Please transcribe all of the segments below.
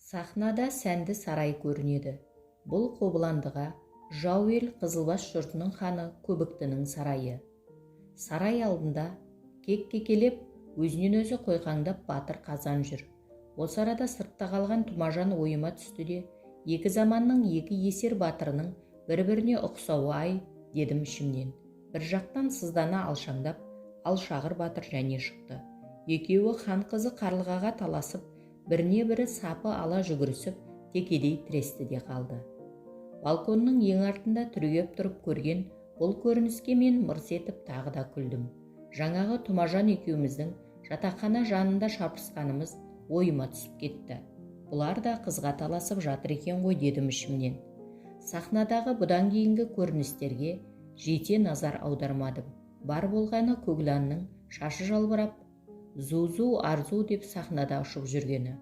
Сахнада сәнді сарай көрінеді. Бұл Қобыландыға жау ел қызылбас жұртының ханы Көбіктінің сарайы. Сарай алдында кек кекелеп, өзінен өзі қойқаңдап батыр Қазан жүр. Осы арада сыртта қалған Тұмажан ойыма түсті де, екі заманның екі есер батырының бір-біріне ұқсауы-ай дедім ішімнен. Бір жақтан сыздана алшаңдап Алшағыр батыр және шықты. Екеуі хан қызы Қарлығаға таласып, біріне бірі сапы ала жүгірісіп, текедей тіресті де қалды. Балконның ең артында түрегеп тұрып көрген бұл көрініске мен мырс етіп тағы да күлдім. Жаңағы Тұмажан екеуміздің жатақхана жанында шарпысқанымыз ойыма түсіп кетті. Бұлар да қызға таласып жатыр екен ғой дедім ішімнен. Сахнадағы бұдан кейінгі көріністерге жете назар аудармадым. Бар болғаны Көгланның шашы жалбырап, «Зу-зу арзу» деп сахнада ұшып жүргені.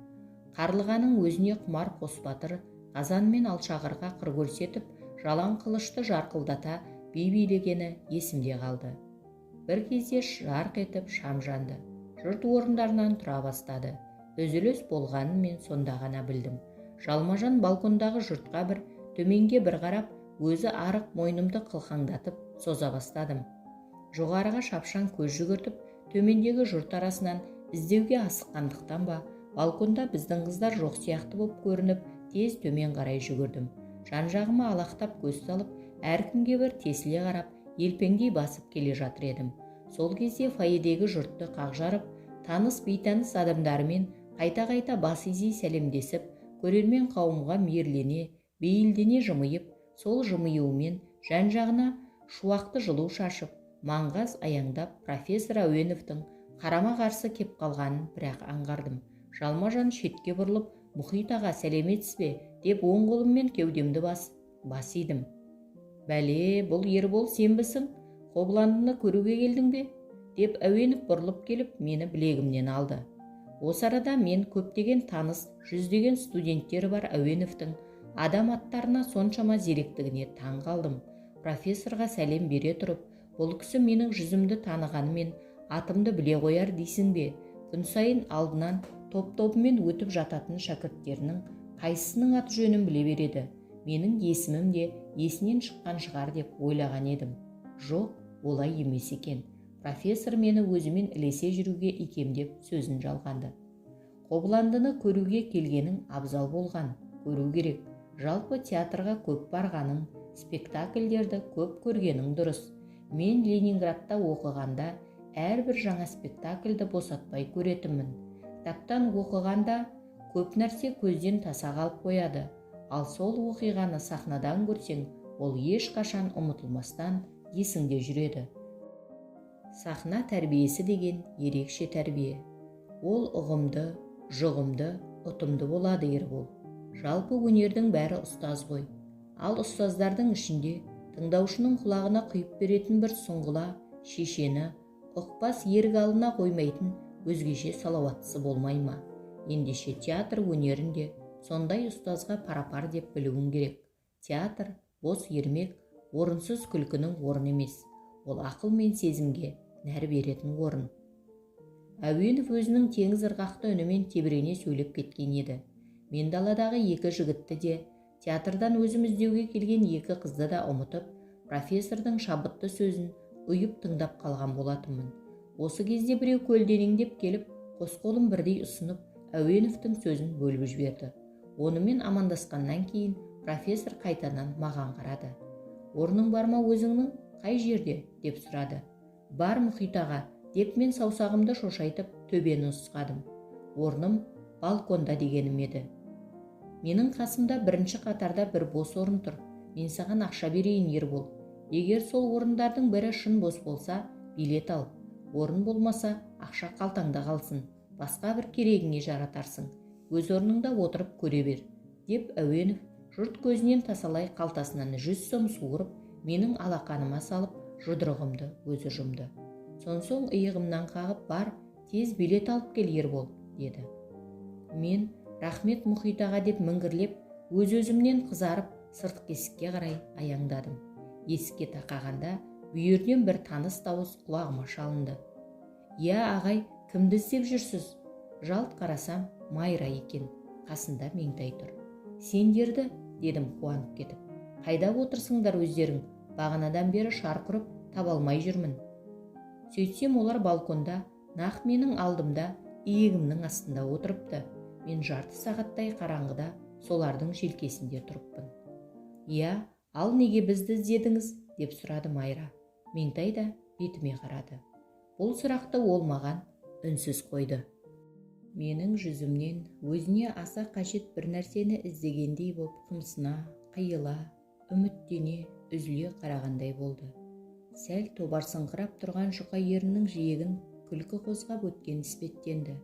Қарлығаның өзіне құмар қос батыр Қазан мен Алшағырға қыр көрсетіп, жалаң қылышты жарқылдата би билегені есімде қалды. Бір кезде жарқ етіп шам жанды. Жұрт орындарынан тұра бастады. Үзіліс болғанын мен сонда ғана білдім. Жалмажан балкондағы жұртқа бір, төменге бір қарап, өзі арық мойнымды қылқаңдатып соза бастадым. Жоғарыға шапшаң көз жүгіртіп, төмендегі жұрт арасынан іздеуге асыққандықтан ба, балконда біздің қыздар жоқ сияқты боп көрініп, тез төмен қарай жүгірдім. Жан-жағыма алақтап көз салып, әркімге бір тесіле қарап, елпеңдей басып келе жатыр едім. Сол кезде фойедегі жұртты қақ жарып, таныс бейтаныс адамдарымен қайта-қайта бас изей сәлемдесіп, көрермен қауымға мейірлене, бейілдене жымиып, сол жымиюымен жан-жағына шуақты жылу шашып, маңғаз аяңдап профессор Әуеновтің қарама-қарсы кеп қалғанын бірақ аңғардым. Жалма-жан шетке бұрылып, «Мұхит аға, сәлеметсіз бе?» деп оң қолыммен кеудемді бас идім. «Бәле, бұл Ербол сенбісің? Қобыландыны көруге келдің бе?» деп Әуенов бұрылып келіп, мені білегімнен алды. Осы арада мен көптеген таныс, жүздеген студенттері бар Әуеновтің адам аттарына соншама зеректігіне таң қалдым. Профессорға сәлем бере тұрып, бұл кісі менің жүзімді танығанымен атымды біле қояр дейсің бе? Күн сайын алдынан топ-тобымен өтіп жататын шәкірттерінің қайсысының аты-жөнін біле береді. Менің есімім де есінен шыққан шығар деп ойлаған едім. Жоқ, олай емес екен. Профессор мені өзімен ілесе жүруге икемдеп, сөзін жалғанды. «Қобыландыны көруге келгенің абзал болған, көру керек. Жалпы театрға көп барғаның, спектакльдерді көп көргенің дұрыс. Мен Ленинградта оқығанда әрбір жаңа спектакльді босатпай көретінмін. Кітаптан оқығанда көп нәрсе көзден таса қалып қояды. Ал сол оқиғаны сахнадан көрсең, ол ешқашан ұмытылмастан есіңде жүреді. Сахна тәрбиесі деген ерекше тәрбие. Ол ұғымды, жұғымды, ұтымды болады, Ербол. Жалпы өнердің бәрі ұстаз ғой. Ал ұстаздардың ішінде тыңдаушының құлағына құйып беретін бір сұңғыла шешені, ұқпас ерік алына қоймайтын өзгеше салауаттысы болмай ма? Ендеше театр өнерін де сондай ұстазға парапар деп білуің керек. Театр бос ермек, орынсыз күлкінің орны емес. Ол ақыл мен сезімге нәр беретін орын». Әуенов өзінің теңіз ырғақты үнімен тебірене сөйлеп кеткен еді. Мен даладағы екі жігітті де, театрдан өзім іздеуге келген екі қызды да ұмытып, профессордың шабытты сөзін ұйып тыңдап қалған болатынмын. Осы кезде біреу көлденеңдеп келіп, қос қолын бірдей ұсынып, Әуеновтің сөзін бөліп жіберді. Онымен амандасқаннан кейін профессор қайтадан маған қарады. «Орның бар ма өзіңнің? Қай жерде?» деп сұрады. «Бар, Мұхит аға», деп мен саусағымды шошайтып төбені нұсқадым. Орным балконда дегенім еді. «Менің қасымда бірінші қатарда бір бос орын тұр. Мен саған ақша берейін, Ербол. Егер сол орындардың бірі шын бос болса, билет ал. Орын болмаса, ақша қалтаңда қалсын. Басқа бір керегіңе жаратарсың. Өз орныңда отырып көре бер», деп Әуенов жұрт көзінен тасалай қалтасынан 100 сом суырып, менің алақаныма салып, жұдырығымды өзі жұмды. Сонсоң иығымнан қағып, «Бар, тез билет алып кел, Ербол», деді. Мен «Рахмет, Мұхит аға» деп міңгірлеп, өз-өзімнен қызарып, сыртқы есікке қарай аяңдадым. Есікке тақағанда бүйірден бір таныс дауыс құлағыма шалынды: «Иә, ағай, кімді іздеп жүрсіз?» Жалт қарасам, Майра екен. Қасында Меңтай тұр. Сендерді, дедім қуанып кетіп. Қайда отырсыңдар өздерің? Бағанадан бері шарқ ұрып таба алмай жүрмін. Сөйтсем, олар балконда, нақ менің алдымда, иегімнің астында отырыпты. Мен жарты сағаттай қараңғыда солардың желкесінде тұрыппын. Иә, ал неге бізді іздедіңіз? Деп сұрады Майра. Меңтай да бетіме қарады. Бұл сұрақты ол маған үнсіз қойды. Менің жүзімнен өзіне аса қажет бір нәрсені іздегендей боп қымсына, қиыла, үміттене, үзіле қарағандай болды. Сәл тобарсыңқырап тұрған жұқа еріннің жиегін күлкі қозғап өткен іспеттенді.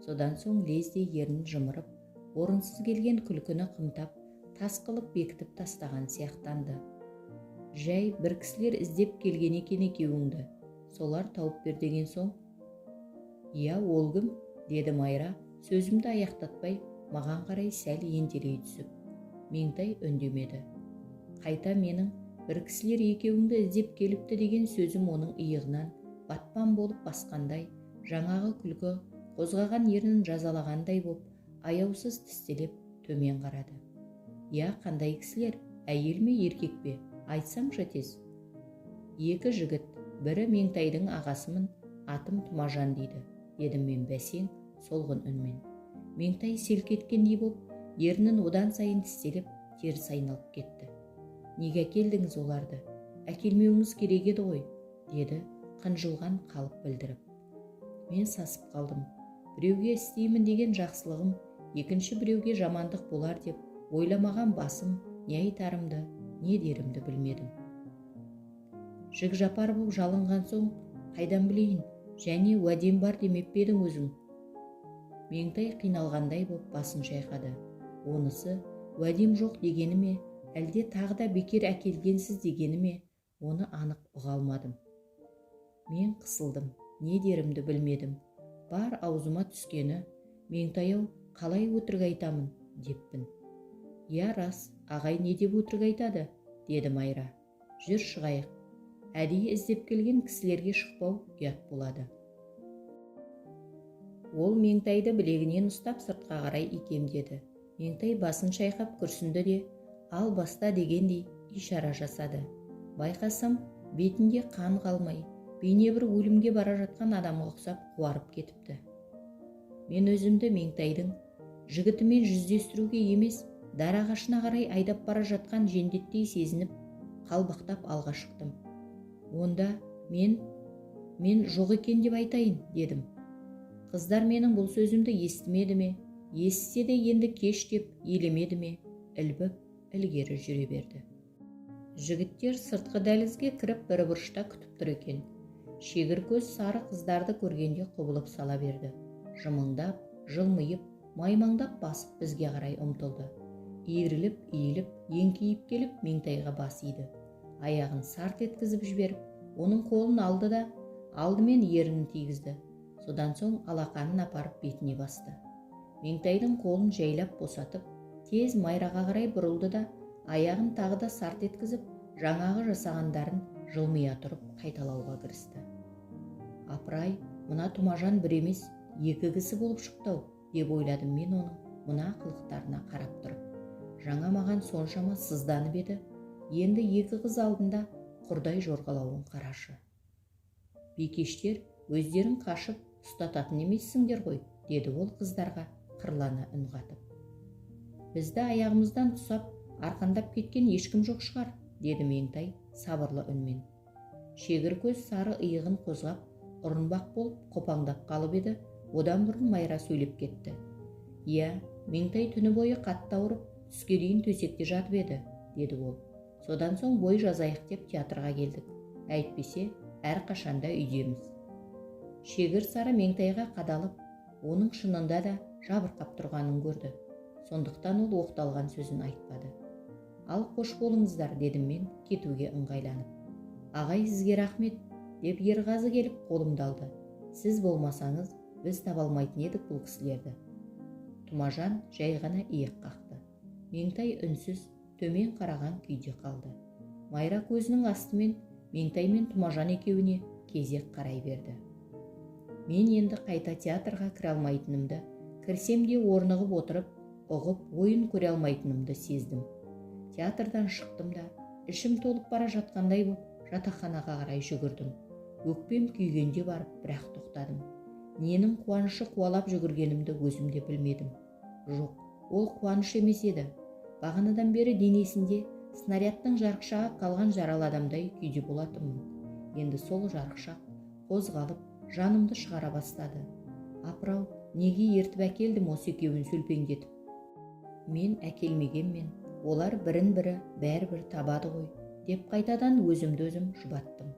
Содан соң лезде ернін жымырып, орынсыз келген күлкіні қымтап, тас қылып бекітіп тастаған сияқтанды. Жай бір кісілер іздеп келген екен екеуіңді. Солар тауып бер деген соң. Иә, ол кім? Деді Майра, сөзімді аяқтатпай, маған қарай сәл ентелей түсіп. Меңтай үндемеді. Қайта менің бір кісілер екеуіңді іздеп келіпті деген сөзім оның иығынан батпан болып басқандай, жаңағы күлкі қозғаған ернін жазалағандай боп, аяусыз тістелеп төмен қарады. Иә, қандай кісілер? Әйел ме, еркек пе? Айтсаңшы тез. Екі жігіт, бірі Меңтайдың ағасымын, атым Тұмажан дейді, дедім мен бәсең, солғын үнмен. Меңтай селк еткендей боп, ернін одан сайын тістелеп, теріс айналып кетті. Неге әкелдіңіз оларды? Әкелмеуіңіз керек еді ғой, деді қынжылған қалып білдіріп. Мен сасып қалдым. Біреуге істеймін деген жақсылығым екінші біреуге жамандық болар деп ойламаған басым не айтарымды, не дерімді білмедім. Жік-жапар боп жалынған соң қайдан білейін, және уәдем бар демеп пе едің өзің? Меңтай қиналғандай боп басын шайқады. Онысы уәдем жоқ дегені ме, әлде тағы да бекер әкелгенсіз дегені ме, оны анық ұға алмадым. Мен қысылдым, не дерімді білмедім. Бар аузыма түскені: «Меңтай-ау, қалай өтірік айтамын?» – деппін. Иә, рас, ағай не деп өтірік айтады, деді Майра. Жүр, шығайық. Әдейі іздеп келген кісілерге шықпау ұят болады. Ол Меңтайды білегінен ұстап сыртқа қарай икемдеді. Меңтай басын шайқап күрсінді де, ал баста дегендей ишара жасады. Байқасам, бетінде қан қалмай, бейне бір өлімге бара жатқан адамға ұқсап қуарып кетіпті. Мен өзімді Меңтайдың жігітімен жүздестіруге емес, дар ағашына қарай айдап бара жатқан жендеттей сезініп, қалбақтап алға шықтым. Онда мен жоқ екен деп айтайын, дедім. Қыздар менің бұл сөзімді естімеді ме, естісе де енді кеш деп елемеді ме, ілбіп ілгері жүре берді. Жігіттер сыртқы дәлізге кіріп, бір бұрышта күтіп тұр екен. Шегір көз сары қыздарды көргенде құбылып сала берді. Жымыңдап, жылмиып, маймаңдап басып бізге қарай ұмтылды. Иіріліп, иіліп, еңкейіп келіп Меңтайға бас иді. Аяғын сарт еткізіп жіберіп, оның қолын алды да, алдымен ернін тигізді. Содан соң алақанын апарып бетіне басты. Меңтайдың қолын жайлап босатып, тез Майраға қарай бұрылды да, аяғын тағы да сарт еткізіп, жаңағы жасағандарын жылмия тұрып қайталауға кірісті. Апырай, мына Тұмажан бір емес, екі кісі болып шықты-ау, деп ойладым мен оның мына қылықтарына қарап тұрып. Жаңа маған соншама сызданып еді, енді екі қыз алдында құрдай жорғалауын қарашы. Бикештер, өздерің қашып ұстататын емессіңдер ғой, деді ол қыздарға қырлана үн қатып. Бізді аяғымыздан тұсап, арқандап кеткен ешкім жоқ шығар, деді Меңтай сабырлы үнмен. Шегір көз сары иығын қозғап, ұрынбақ болып қопаңдап қалып еді, одан бұрын Майра сөйлеп кетті. Иә, Меңтай түні бойы қатты ауырып, түске дейін төсекте жатып еді, деді ол. Содан соң бой жазайық деп театрға келдік. Әйтпесе, әрқашанда үйдеміз. Шегір сары Меңтайға қадалып, оның шынында да жабырқап тұрғанын көрді. Сондықтан ол оқталған сөзін айтпады. Ал қош болыңыздар, дедім мен кетуге ыңғайланып. Ағай, сізге рахмет, деп Ерғазы келіп қолымды алды. Сіз болмасаңыз, біз таба алмайтын едік бұл кісілерді. Тұмажан жай ғана иек қақты. Меңтай үнсіз, төмен қараған күйде қалды. Майра көзінің астымен Меңтай мен Тұмажан екеуіне кезек қарай берді. Мен енді қайта театрға кіре алмайтынымды, кірсем де орнығып отырып, Ұғып, ойын көре алмайтынымды сездім. Театрдан шықтым да, ішім толып бара жатқандай боп, жатақханаға қарай жүгірдім. Өкпем күйгенде барып, бірақ тоқтадым. Ненің қуанышы қуалап жүгіргенімді өзім де білмедім. Жоқ, ол қуаныш емес еді. Бағанадан бері денесінде снарядтың жарықшағы қалған жаралы адамдай күйде болатынмын. Енді сол жарықшақ қозғалып, жанымды шығара бастады. Апырау, неге ертіп әкелдім осы екеуін сөлпеңдетіп? Мен әкелмегенмен, олар бірін-бірі бәрібір табады ғой, деп қайтадан өзімді өзім жұбаттым.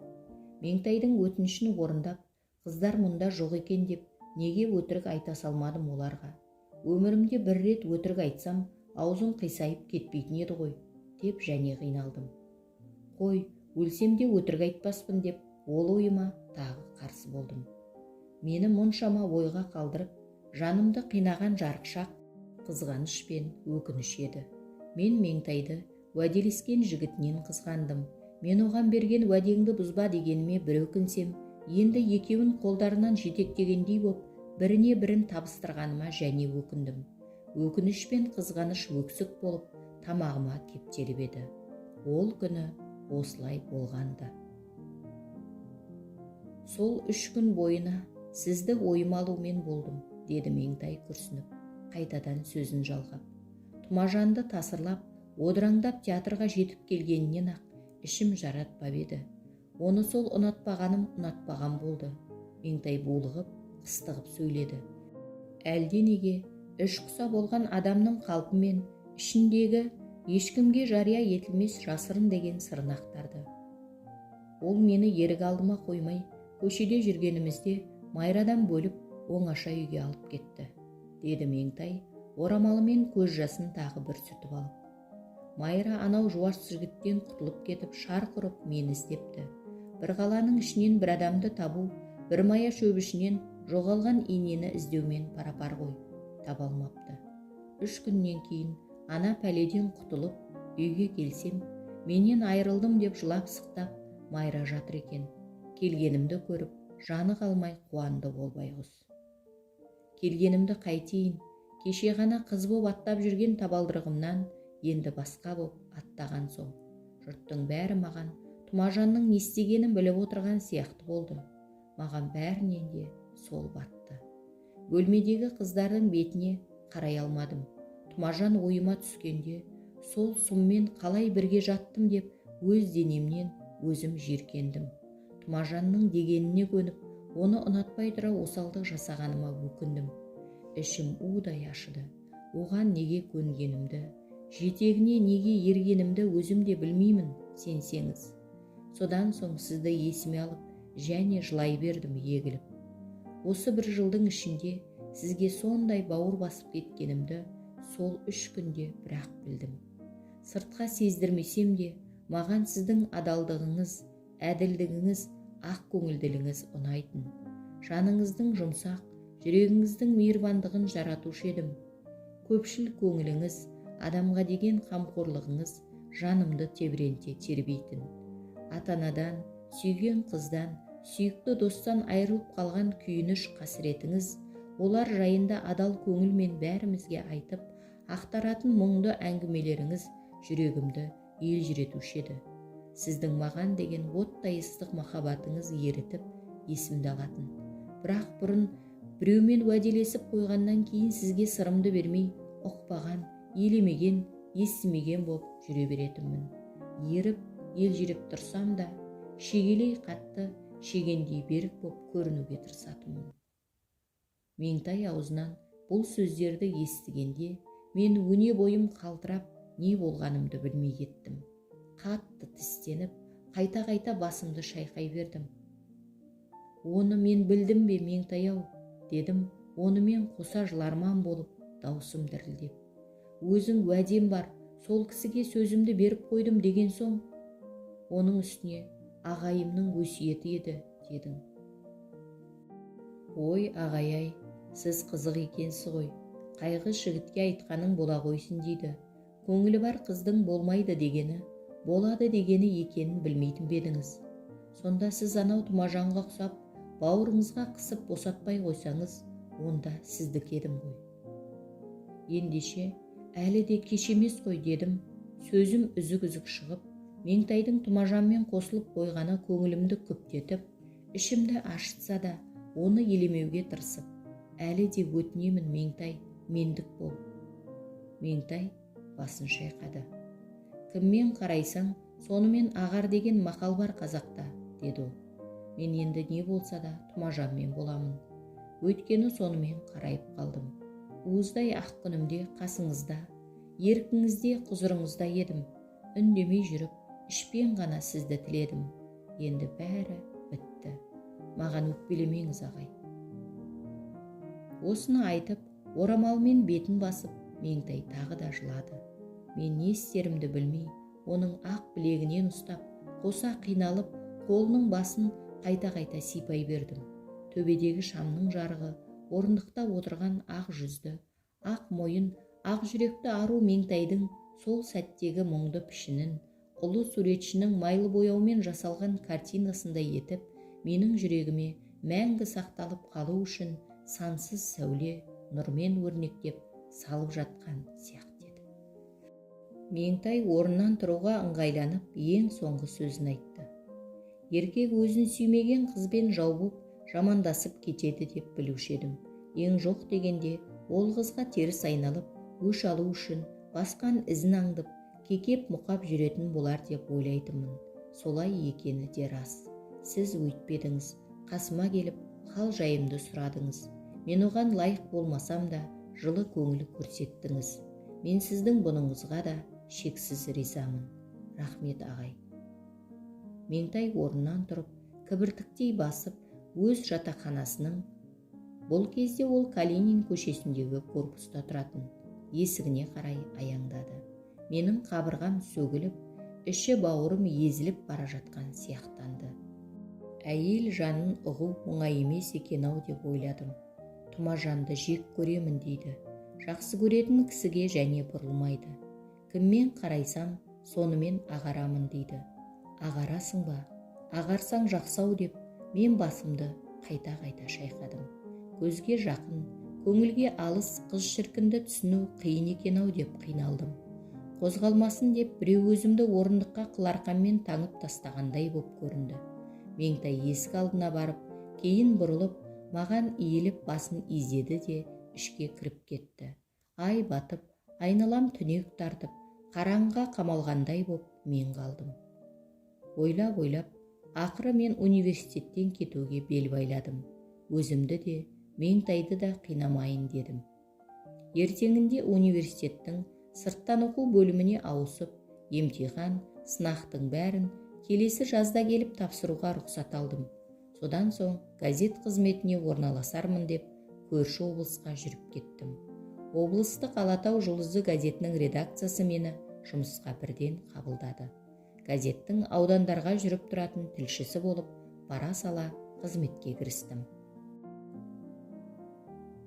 Меңтайдың өтінішін орындап, қыздар мұнда жоқ екен деп неге өтірік айта салмадым оларға? Өмірімде бір рет өтірік айтсам, аузым қисайып кетпейтін еді ғой, деп және қиналдым. Қой, өлсем де өтірік айтпаспын деп ол ойыма тағы қарсы болдым. Мені мұншама ойға қалдырып, жанымды қинаған жарықшақ қызғаныш пен өкініш еді. Мен Меңтайды уәделескен жігітінен қызғандым. Мен оған берген уәдеңді бұзба дегеніме бір өкінсем, енді екеуін қолдарынан жетектегендей боп, біріне бірін табыстырғаныма және өкіндім. Өкініш пен қызғаныш өксік болып, тамағыма кептеліп еді. Ол күні осылай болғанды. Сол 3 күн бойына сізді ойыма алумен болдым, деді Меңтай күрсініп, қайтадан сөзін жалғап. Тұмажанды тасырлап, одыраңдап театрға жетіп келгенінен ақ ішім жаратпап еді. Оны сол ұнатпағаным ұнатпаған болды. Меңтай булығып, қыстығып сөйледі. Әлде неге іш құса болған адамның қалпымен ішіндегі ешкімге жария етілмес жасырын деген сырын ақтарды. Ол мені ерік алдыма қоймай, көшеде жүргенімізде Майрадан бөліп, оңаша үйге алып кетті, деді Меңтай, орамалымен көз жасын тағы бір сүтіп алып. Майра анау жуас жігіттен құтылып кетіп, шарқ ұрып мені іздепті. Бір қаланың ішінен бір адамды табу, бір мая шөп ішінен жоғалған инені іздеумен парапар ғой, таба алмапты. 3 күннен кейін ана пәледен құтылып, үйге келсем, менен айырылдым деп жылап сықтап, Майра жатыр екен. Келгенімді көріп, жаны қалмай қуанды ол байғұс. Келгенімді қайтейін, кеше ғана қыз боп аттап жүрген табалдырығымнан енді басқа боп аттаған соң, жұрттың бәрі маған Тұмажанның не істегенін біліп отырған сияқты болды. Маған бәрінен де сол батты. Бөлмедегі қыздардың бетіне қарай алмадым. Тұмажан ойыма түскенде, сол сұммен қалай бірге жаттым деп өз денемнен өзім жиіркендім. Тұмажанның дегеніне көніп, оны ұнатпай тұра осалдық жасағаныма өкіндім. Ішім удай ашыды. Оған неге көнгенімді, жетегіне неге ергенімді өзім де білмеймін, сенсеңіз. Содан соң сізді есіме алып, және жылай бердім егіліп. Осы бір жылдың ішінде сізге сондай бауыр басып кеткенімді сол 3 күнде бірақ білдім. Сыртқа сездірмесем де, маған сіздің адалдығыңыз, әділдігіңіз, ақ көңілділігіңіз ұнайтын. Жаныңыздың жұмсақ, жүрегіңіздің мейірбандығын жаратушы едім. Көпшіл көңіліңіз, адамға деген қамқорлығыңыз жанымды тебіренте тербейтін. Ата-анадан, сүйген қыздан, сүйікті достан айырылып қалған күйініш қасіретіңіз, олар жайында адал көңілмен бәрімізге айтып, ақтаратын мұңды әңгімелеріңіз жүрегімді елжіретуші еді. Сіздің маған деген оттай ыстық махаббатыңыз ерітіп, есімді алатын. Бірақ бұрын біреумен уәделесіп қойғаннан кейін сізге сырымды бермей, ұқпаған, елемеген, естімеген боп жүре беретінмін. Еріп, елжіреп тұрсам да, шегелей қатты, шегендей берік боп көрінуге тырысатынмын. Меңтай аузынан бұл сөздерді естігенде, мен өне бойым қалтырап, не болғанымды білмей кеттім. Қатты тістеніп, қайта-қайта басымды шайқай бердім. Оны мен білдім бе, Меңтай-ау, дедім, онымен қоса жыларман болып, даусым дірілдеп. Өзің уәдем бар, сол кісіге сөзімді беріп қойдым деген соң, оның үстіне ағайымның өсиеті еді, дедің. Ой, ағай-ай, сіз қызық екенсіз ғой. Қайғы жігітке айтқаның бола қойсын дейді. Көңілі бар қыздың болмайды дегені, болады дегені екенін білмейтін бе едіңіз? Сонда сіз анау Тұмажанға ұқсап, бауырыңызға қысып босатпай қойсаңыз, онда сіздікі едім ғой. Ендеше, Әлі де кеш емес қой, дедім. Сөзім үзік-үзік шығып, Меңтайдың Тұмажанмен қосылып қойғаны көңілімді күптетіп, ішімді ашытса да, оны елемеуге тырысып, әлі де өтінемін, Меңтай, мендік бол. Меңтай басын шайқады. Кіммен қарайсаң, сонымен ағар деген мақал бар қазақта, деді ол. Мен енді не болса да Тұмажанмен боламын. Өйткені сонымен қарайып қалдым. Уыздай ақ күнімде қасыңызда, еркіңізде, құзырыңызда едім. Үндемей жүріп, ішпен ғана сізді тіледім. Енді бәрі бітті. Маған өкпелемеңіз, ағай. Осыны айтып, орамалмен бетін басып, Меңтай тағы да жылады. Мен не істерімді білмей, оның ақ білегінен ұстап, қоса қиналып, қолының басын қайта-қайта сипай бердім. Төбедегі шамның жарығы орындықта отырған ақ жүзді, ақ мойын, ақ жүректі ару Меңтайдың сол сәттегі мұңды пішінін, ұлы суретшінің майлы бояумен жасалған картинасындай етіп, менің жүрегіме мәңгі сақталып қалу үшін сансыз сәуле нұрмен өрнектеп салып жатқан сияқты еді. Меңтай орнынан тұруға ыңғайланып, ең соңғы сөзін айтты. Еркек өзін сүймеген қызбен жау боп, жамандасып кетеді деп білуші едім. Ең жоқ дегенде, ол қызға теріс айналып, өш алу үшін басқан ізін аңдып, кекеп мұқап жүретін болар деп ойлайтынмын. Солай екені де рас. Сіз өйтпедіңіз, қасыма келіп, хал жайымды сұрадыңыз. Мен оған лайық болмасам да, жылы көңіл көрсеттіңіз. Мен сіздің бұныңызға да шексіз ризамын. Рахмет, ағай. Меңтай орнынан тұрып, кібіртіктей басып, өз жатақханасының, бұл кезде ол Калинин көшесіндегі корпуста тұратын, есігіне қарай аяңдады. Менің қабырғам сөгіліп, іші бауырым езіліп бара жатқан сияқтанды. Әйел жанын ұғу оңай емес екен-ау деп ойладым. Тұмажанды жек көремін дейді. Жақсы көретін кісіге және бұрылмайды. Кіммен қарайсам, сонымен ағарамын дейді. Ағарасың ба? Ағарсаң жақсы-ау деп, мен басымды қайта-қайта шайқадым. Көзге жақын, көңілге алыс қыз шіркінді түсіну қиын екен-ау деп қиналдым. Қозғалмасын деп біреу өзімді орындыққа қыл арқанмен таңып тастағандай боп көрінді. Меңтай есік алдына барып, кейін бұрылып, маған иіліп басын изеді де ішке кіріп кетті. Ай батып, айналам түнек тартып, қараңға қамалғандай боп мен қалдым. Ойлап-ойлап, ақыры мен университеттен кетуге бел байладым. Өзімді де, Меңтайды да қинамайын дедім. Ертеңінде университеттің сырттан оқу бөліміне ауысып, емтихан, сынақтың бәрін келесі жазда келіп тапсыруға рұқсат алдым. Содан соң газет қызметіне орналасармын деп көрші облысқа жүріп кеттім. Облыстық Алатау жұлдызы газетінің редакциясы мені жұмысқа бірден қабылдады. Газеттің аудандарға жүріп тұратын тілшісі болып, бара сала қызметке кірістім.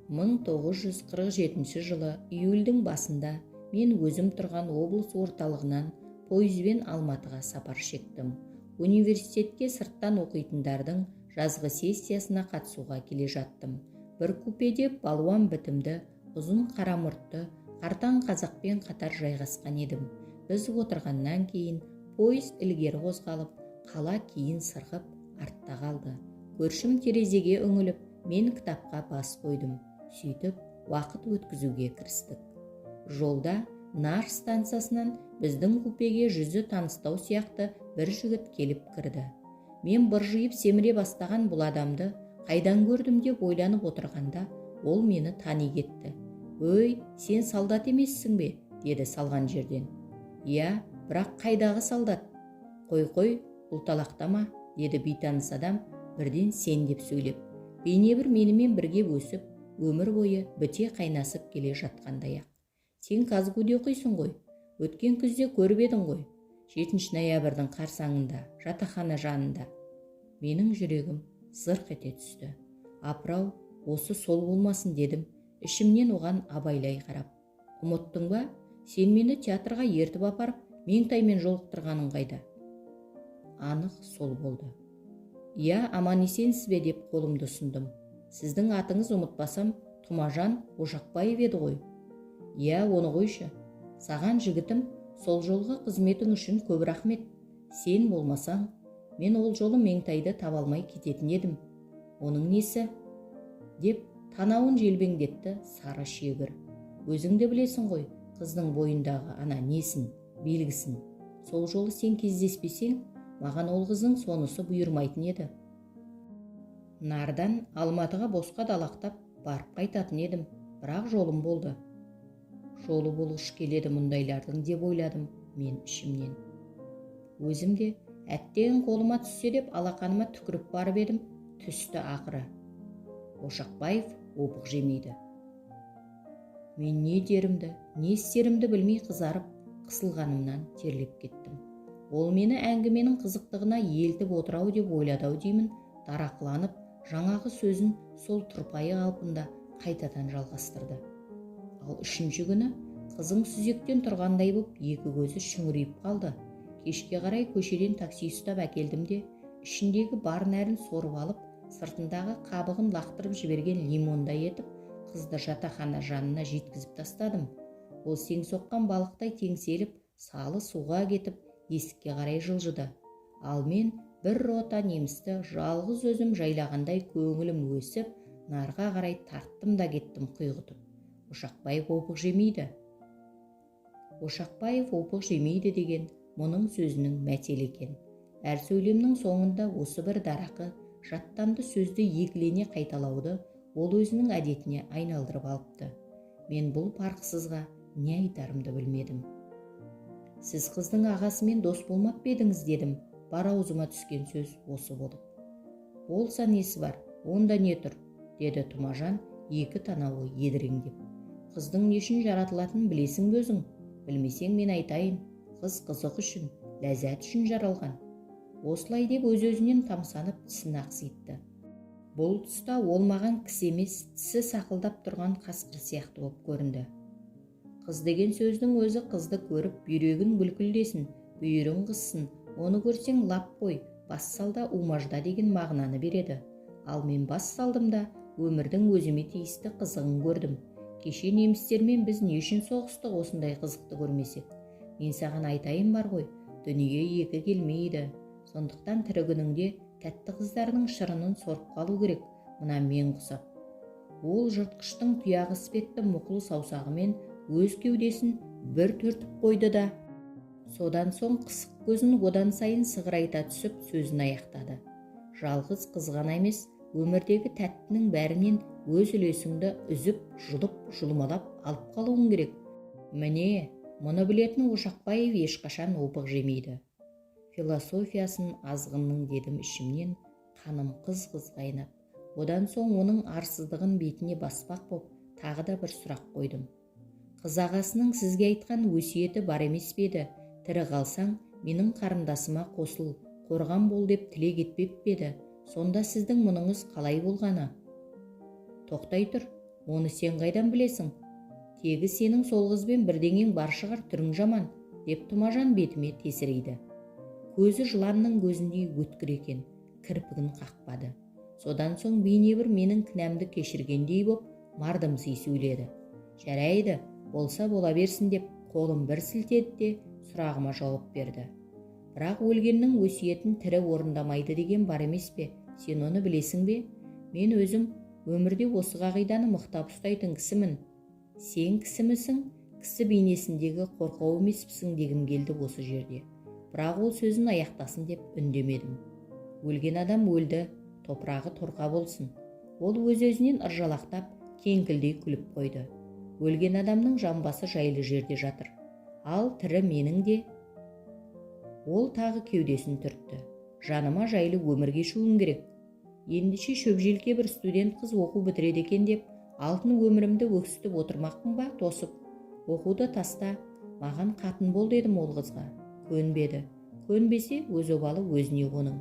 1947 жылы июльдің басында мен өзім тұрған облыс орталығынан пойызбен Алматыға сапар шектім. Университетке сырттан оқитындардың жазғы сессиясына қатысуға келе жаттым. Бір купеде балуан бітімді, ұзын қара мұртты, қартаң қазақпен қатар жайғасқан едім. Біз отырғаннан кейін пойыз ілгері қозғалып, қала кейін сырғып, артта қалды. Көршім терезеге үңіліп, мен кітапқа бас қойдым. Сөйтіп, уақыт өткізуге кірістік. Жолда Нар станциясынан біздің купеге жүзі таныстау сияқты бір жігіт келіп кірді. Мен быржиып семіре бастаған бұл адамды қайдан көрдім деп ойланып отырғанда, ол мені тани кетті. «Өй, сен солдат емессің бе?» деді салған жерден. «Иә, бірақ қайдағы солдат?» «Қой-қой, ұлталақтама», деді бейтаныс адам бірден сен деп сөйлеп. Бейнебір менімен бірге өсіп, өмір бойы біте қайнасып келе жатқандай-ақ. «Сен КазГУ-де оқисың ғой, өткен күзде көріп едің ғой, 7 ноябрьдің қарсаңында, жатақхана жанында». Менің жүрегім зырқ ете түсті. Апырау, осы сол болмасын дедім, ішімнен оған абайлай қарап. «Ұмыттың ба? Сен мені театрға ертіп апарып, Меңтаймен жолықтырғаның қайда?» Анық сол болды. «Иә, аман есенсіз бе?» деп қолымды ұсындым. «Сіздің атыңыз ұмытпасам, Тұмажан Ошақбаев еді ғой?» «Иә, оны қойшы. Саған, жігітім, сол жолғы қызметің үшін көп рахмет. Сен болмасаң, мен ол жолы Меңтайды таба алмай кететін едім. Оның несі? Деп танауын желбеңдетті сары шегір. Өзің де білесің ғой, қыздың бойындағы ана несін, белгісін. Сол жолы сен кездеспесең, маған ол қыздың сонысы бұйырмайтын еді. Нардан Алматыға босқа далақтап барып қайтатын едім, бірақ жолым болды. Жолы болғыш келеді мұндайлардың деп ойладым мен ішімнен. Өзім де әттең қолыма түссе деп алақаныма түкіріп барып едім, түсті ақыры. Ошақбаев опық жемейді. Мен не дерімді, не істерімді білмей қызарып, қысылғанымнан терлеп кеттім. Ол мені әңгіменің қызықтығына елтіп отыр-ау деп ойлады-ау деймін, дарақыланып, жаңағы сөзін сол тұрпайы қалпында қайтадан жалғастырды. Ал үшінші күні қызың сүзектен тұрғандай боп екі көзі шүңірейіп қалды. Кешке қарай көшеден такси ұстап әкелдім де, ішіндегі бар нәрін сорып алып, сыртындағы қабығын лақтырып жіберген лимондай етіп, қызды жатақхана жанына жеткізіп тастадым. Ол сең соққан балықтай теңселіп, салы суға кетіп, есікке қарай жылжыды. Ал мен бір рота немісті жалғыз өзім жайлағандай көңілім өсіп, нарға қарай тарттым да кеттім құйғытып. Ошақбаев опық жемейді. Ошақбаев опық жемейді деген мұның сөзінің мәтелі екен. Әр сөйлемнің соңында осы бір дарақы жаттанды сөзді екілене қайталауды ол өзінің әдетіне айналдырып алыпты. Мен бұл парқсызға не айтарымды білмедім. Сіз қыздың ағасымен дос болмап па едіңіз дедім. Бар аузыма түскен сөз осы болып. Болса несі бар, онда не тұр, деді Тұмажан екі танауы едіреңдеп. Қыздың не үшін жаратылатынын білесің бе өзің? Білмесең мен айтайын, қыз қызық үшін, ләззат үшін жаралған. Осылай деп өз-өзінен тамсанып тісін ақситты. Бұл тұста ол маған кісі емес, тісі сақылдап тұрған қасқыр сияқты боп көрінді. Қыз деген сөздің өзі қызды көріп, бүйрегін бүлкілдесін, бүйірін қыссын, оны көрсең лап қой, бас сал да умажда деген мағынаны береді. Ал мен бас салдым да, өмірдің өзіме тиісті қызығын көрдім. Кеше немістермен біз не үшін соғыстық осындай қызықты көрмесек? Мен саған айтайын бар ғой, дүние екі келмейді. Сондықтан тірі күніңде тәтті қыздардың шырынын сорып қалу керек, мына мен құсап. Ол жыртқыштың тұяғы іспетті мұқыл саусағымен өз кеудесін бір түртіп қойды да, содан соң қысық көзін одан сайын сығырайта түсіп сөзін аяқтады. Жалғыз қыз ғана емес, өмірдегі тәттінің бәрінен өз үлесіңді үзіп, жұлып, жұлмалап алып қалуың керек. Міне, мұны білетін Ошақбаев ешқашан опық жемейді. Философиясын азғынның дедім ішімнен, қаным қыз-қыз қайнап. Одан соң оның арсыздығын бетіне баспақ боп, тағы да бір сұрақ қойдым. Қыз ағасының сізге айтқан өсиеті бар емес пе еді? Тірі қалсаң, менің қарындасыма қосыл, қорған бол деп тілек етпеп пе еді? Сонда сіздің мұныңыз қалай болғаны? Тоқтай тұр, оны сен қайдан білесің? Тегі сенің сол қызбен бірдеңең бар шығар, түрің жаман, деп Тұмажан бетіме тесірейді. Көзі жыланның көзіндей өткір екен, кірпігін қақпады. Содан соң бейнебір менің кінәмді кешіргендей боп, мардымси сөйледі. Жарайды, болса бола берсін деп қолым бір сілтеді де сұрағыма жауап берді. Бірақ өлгеннің өсиетін тірі орындамайды деген бар емес пе? Сен оны білесің бе? Мен өзім өмірде осы қағиданы мықтап ұстайтын кісімін. Сен кісімісің, кісі бейнесіндегі қорқау емеспісің дегім келді осы жерде. Бірақ ол сөзін аяқтасын деп үндемедім. Өлген адам өлді, топырағы торқа болсын. Ол өз-өзінен ыржалақтап, кеңкілдей күліп қойды. Өлген адамның жамбасы жайлы жерде жатыр. Ал тірі менің де. Ол тағы кеудесін түртті. Жаныма жайлы өмір кешуім керек. Ендеше шөп желке бір студент қыз оқу бітіреді екен деп, алтын өмірімді өксітіп отырмақпын ба тосып? Оқуды таста, маған қатын бол дедім ол қызға. Көнбеді. Көнбесе өз обалы өзіне оның.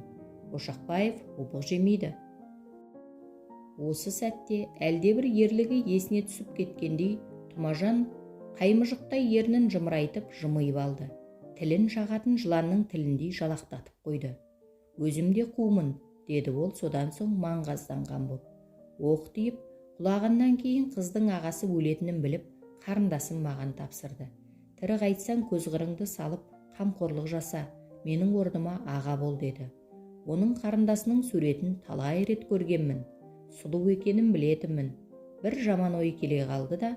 Ошақбаев опық жемейді. Осы сәтте әлдебір ерлігі есіне түсіп кеткендей, Тұмажан қаймыжықтай ернін жымырайтып жымиып алды. Тілін жағатын жыланның тіліндей жалақтатып қойды. Өзім де қумын, деді ол содан соң маңғазданған боп. Оқ тиіп, құлағаннан кейін қыздың ағасы өлетінін біліп, қарындасым маған тапсырды. Тірі қайтсаң, көзқырыңды салып, қамқорлық жаса, менің орныма аға бол деді. Оның қарындасының суретін талай рет көргенмін. Сұлу екенін білетінмін. Бір жаман ой келе қалды да,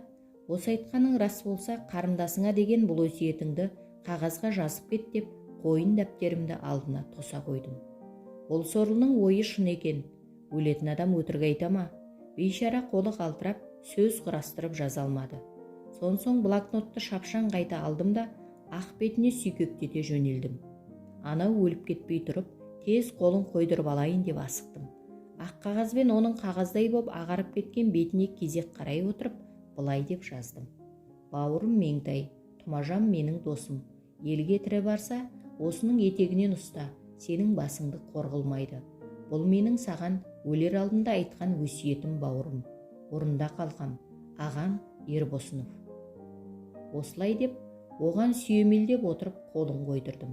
осы айтқаның рас болса, қарындасыңа деген бұл өсиетіңді қағазға жазып кет деп қойын дәптерімді алдына тоса қойдым. Бұл сорлының ойы шын екен. Өлетін адам өтірік айта ма? Бейшара қолы қалтырап, сөз құрастырып жаза алмады. Сонсоң блокнотты шапшаң қайта алдым да, ақ бетіне сүйкектете жөнелдім. Анау өліп кетпей тұрып, тез қолын қойдырып алайын деп асықтым. Ақ қағазбен оның қағаздай боп ағарып кеткен бетіне кезек қарай отырып, былай деп жаздым. Бауырым Меңтай, Тұмажан менің досым. Елге тірі барса, осының етегінен ұста, сенің басыңды қор қылмайды. Бұл менің саған өлер алдында айтқан өсиетім, бауырым. Орында қалғам, ағаң Ербосынов. Осылай деп, оған сүйемелдеп отырып қолын қойдырдым.